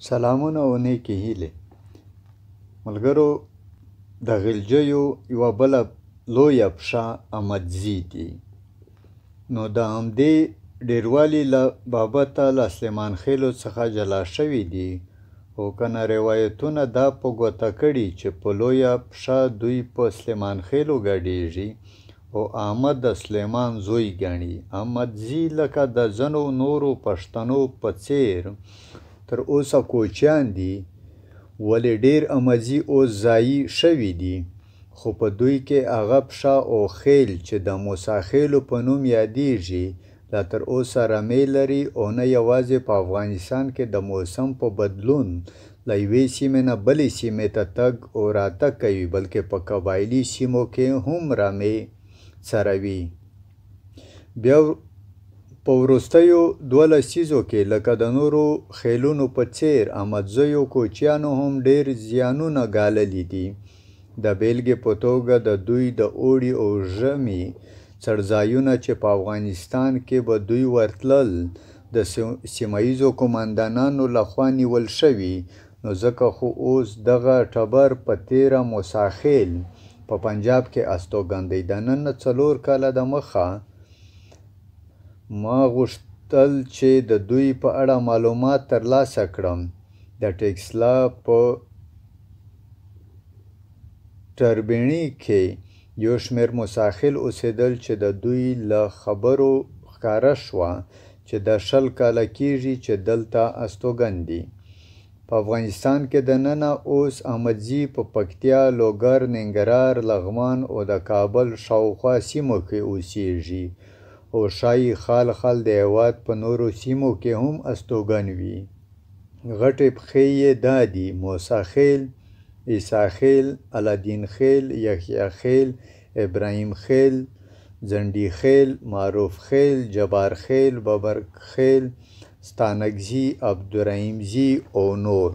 سلامونه او نیکې هیلې. ملګرو، د غلجیو یوه بله لویه پښه احمدزي دي. نو د همدې ډېروالي له بابته له سلیمانخېلو څخه جلا شوي دي، خو کنه روایتونه دا په ګوته کړي چې په لویه پښه دوی په سلیمانخېلو ګډېږي او احمد د سلیمان زوی ګڼي. احمدزي لکه د ځینو نورو پښتنو په څېر تر اوسه کوچیان دي، ولې ډېر احمدزي اوس ځايي شوي دي، خو په دوی کې هغه پښه او خېل چې د موسی خېلو په نوم یادېږي لا تر اوسه رمې لري او نه یوازې په افغانستان کې د موسم په بدلون له یوې سیمې نه بلې سیمې ته تګ او راتګ کوي، بلکې په قبایلي سیمو کې هم رمې څروي. بیا په وروستیو 2 لسیزو کې لکه د نورو خېلونو په څېر احمدزیو کوچیانو هم ډېر زیانونه ګاللي دي. د بېلګې په توګه د دوی د اوړي او ژمي څړځایونه چې په افغانستان کې به دوی ورتلل د سیمه ییزو قوماندانانو له خوا نیول شوي، نو ځکه خو اوس دغه ټبر په تېره موسی خېل په پنجاب کې استوګن دی. د نن نه 4 کاله د مخه ما غوښتل چې د دوی په اړه معلومات ترلاسه کړم. د ټیکسلا په ټربیڼي کې یو شمېر موسی خېل اوسېدل چې د دوی له خبرو ښکاره شوه چې دا 20 کاله کېږي چې دلته استوګن دي. په افغانستان کې د ننه اوس احمدزي په پکتیا، لوګر، ننګرهار، لغمان او د کابل شاوخوا سیمو کې اوسېږي او ښايي خال خال د هېواد په نورو سیمو کې هم استوګن وي. غټې پښې یې دا دي: موسی خېل، عیسی خېل، الادین خېل، یحیی خېل، ابراهیم خېل، ځنډي خېل، معروف خېل، جبار خېل، ببرک خېل، ستانکزي، عبدالرحیمزي او نور.